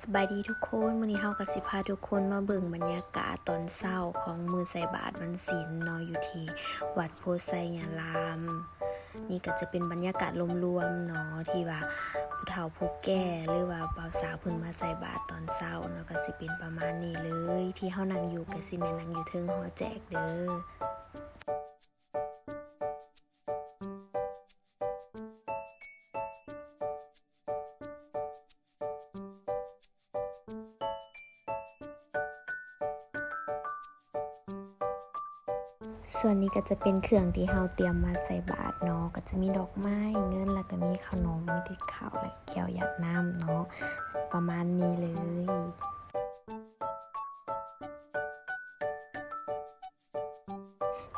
ສະບາຍດີທຸກຄົນ, ມື້ນີ້ເຮົາກໍຊິພາທຸກຄົນມາເບິ່ງບັນຍາກາດຕອນເຊົ້າຂອງມື້ໃສ່ບາດວັນສິນເນາະ ຢູ່ທີ່ວັດໂພໄຊຍາລາມ. ນີ້ກໍຈະເປັນບັນຍາກາດລວມໆເນາະ ທີ່ວ່າຜູ້ເຖົ້າຜູ້ແກ່ ຫຼືວ່າບ່າວສາວເພິ່ນມາໃສ່ບາດຕອນເຊົ້າເນາະ, ກໍຊິເປັນປະມານນີ້ເລີຍ. ທີ່ເຮົານັ່ງຢູ່ກໍຊິແມ່ນນັ່ງຢູ່ເທິງຫໍແຈກເດີ້. ສ່ວນນີ້ກໍຈະເປັນເຄື່ອງທີ່ເຮົາຕຽມມາໃສ່ບາດເນາະ, ກໍຈະມີດອກໄມ້, ເງິນ ແລ້ວກໍມີເຂົ້າໜົມ, ມີແຕ່ເຂົ້າ ແລະ ແກ້ວຢາດນ້ຳເນາະ, ປະມານນີ້ເລີຍ.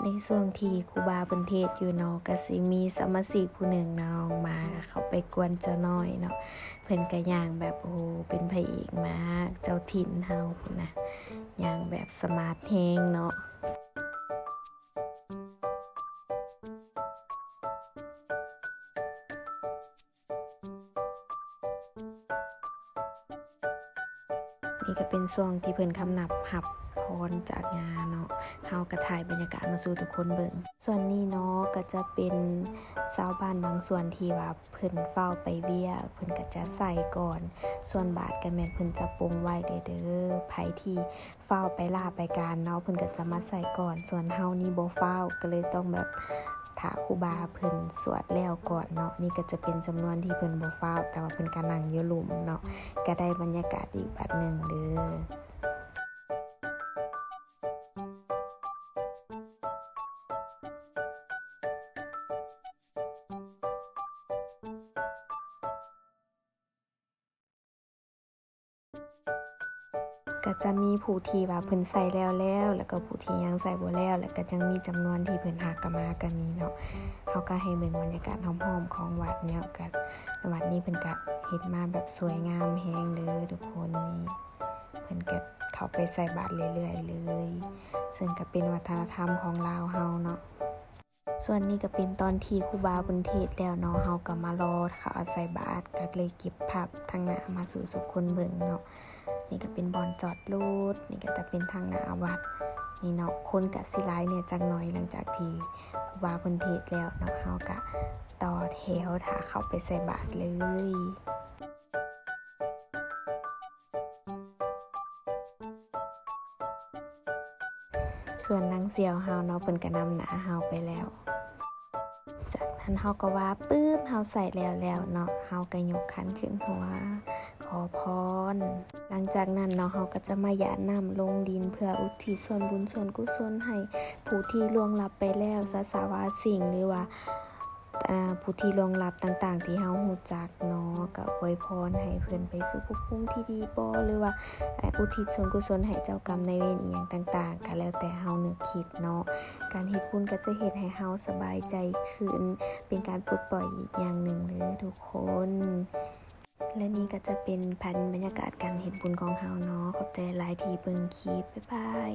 ໃນຊ່ວງທີ່ຄູບາເພິ່ນເທດຢູ່ເນາະ, ກະຊິມີສະມາຊິກຜູ້ໜຶ່ງເນາະ ມາເຂົ້າໄປກວນເຈົ້ານ້ອຍເນາະ. ເພິ່ນກະຍ່າງແບບ ໂອ້ ເປັນພະເອກມາກ, ເຈົ້າຖິ່ນເຮົາພຸ້ນນະ, ຍ່າງແບບສະມາດແຮງເນາະ. ນີ້ກໍເປັນຊ່ວງທີ່ເພິ່ນຄຳນັບຮັບພອນຈາກຍ່າເນາະ, ເຮົາກໍຖ່າຍບັນຍາກາດມາສູ່ທຸກຄົນເບິ່ງ. ສ່ວນນີ້ເນາະ ກໍຈະເປັນຊາວບ້ານບາງສ່ວນທີ່ວ່າເພິ່ນຟ້າວໄປວຽກ, ເພິ່ນກໍຈະໃສ່ກ່ອນ, ສ່ວນບາດກໍແມ່ນເພິ່ນຈະປົງໄວ້ເດີ້. ໃຜທີ່ ຟ້າວໄປລາໄປການເນາະ, ເພິ່ນກໍຈະມາໃສ່ກ່ອນ, ສ່ວນເຮົານີ້ບໍ່ຟ້າວ ກໍເລີຍຕ້ອງແບບຖ້າຄູບາເພິ່ນສວດແລ້ວກ່ອນເນາະ. ນີ້ກໍຈະເປັນຈຳນວນທີ່ເພິ່ນບໍ່ຟ້າວ, ແຕ່ວ່າເພິ່ນກໍນັ່ງຢູ່ລຸ່ມເນາະ, ກໍໄດ້ບັນຍາກາດອີກແບບໜຶ່ງເດີ້. ກໍຈະມີຜູ້ທີ່ວ່າເພິ່ນໃສ່ແລ້ວແລ້ວ, ແລ້ວກໍຜູ້ທີ່ຍັງໃສ່ບໍ່ແລ້ວ, ແລ້ວກໍຍັງມີຈຳນວນທີ່ເພິ່ນຫາກະມາກໍມີເນາະ. ເຮົາກໍໃຫ້ເບິ່ງບັນຍາກາດຮອບໆຂອງວັດເນາະ, ກໍວັດນີ້ເພິ່ນກໍເຮັດມາແບບສວຍງາມແຮງເດີ້ທຸກຄົນ. ນີ້ເພິ່ນກໍເຂົ້າໄປໃສ່ບາດເລື້ອຍໆເລີຍ, ເຊິ່ງກໍເປັນວັດທະນະທຳຂອງລາວເຮົາເນາະ. ສ່ວນນີ້ກໍເປັນຕອນທີ່ຄູບາເພິ່ນເທດແລ້ວເນາະ, ເຮົາກໍມາລໍຖ້າເອົາໃສ່ບາດ, ກໍເລີຍເກັບພາບທາງໜ້າມາສູ່ທຸກຄົນເບິ່ງເນາະ. ນີ້ກໍເປັນບ່ອນຈອດລົດ, ນີ້ກໍຈະເປັນທາງໜ້າວັດ. ນີ້ເນາະ, ຄົນກໍຊິຫຼາຍແດ່ຈັກໜ້ອຍ ຫຼັງຈາກທີ່ຄູບາເພິ່ນເທດແລ້ວເນາະ, ເຮົາກໍຕໍ່ແຖວຖ້າເຂົ້າໄປໃສ່ບາດເລີຍ. ສ່ວນນາງສ່ຽວເຮົາເນາະ, ເພິ່ນກໍນຳໜ້າເຮົາໄປແລ້ວ. ຈາກນັ້ນເຮົາກໍວ່າປຶບ, ເຮົາໃສ່ແລ້ວແລ້ວເນາະ, ເຮົາກໍຍົກຂັນຂຶ້ນຫົວຂໍພອນ. ຫຼັງຈາກນັ້ນເນາະ, ເຮົາກໍຈະມາຢາດນ້ຳລົງດິນ ເພື່ອອຸທິດສ່ວນບຸນສ່ວນກຸສົນໃຫ້ຜູ້ທີ່ລ່ວງລັບໄປແລ້ວ, ສັດສາວາສິ່ງ ຫຼືວ່າ ອ່າ ຜູ້ທີ່ລ່ວງລັບຕ່າງໆທີ່ເຮົາຮູ້ຈັກເນາະ, ກໍອວຍພອນໃຫ້ເພິ່ນໄປສູ່ພົບພູມທີ່ດີບໍ ຫຼືວ່າ ອ່າ ອຸທິດສ່ວນກຸສົນໃຫ້ເຈົ້າກຳນາຍເວນອີ່ຫຍັງຕ່າງໆ ກໍແລ້ວແຕ່ເຮົານຶກຄິດເນາະ. ການເຮັດບຸນກໍຈະເຮັດໃຫ້ເຮົາສະບາຍໃຈຂຶ້ນ, ເປັນການປົດປ່ອຍອີກຢ່າງໜຶ່ງເດີ້ທຸກຄົນ. ແລະນີ້ກໍຈະເປັນພັນບັນຍາກາດການເຮັດບຸນຂອງເຮົາເນາະ. ຂອບໃຈຫຼາຍທີ່ເບິ່ງຄລິບ. ບາຍບາຍ.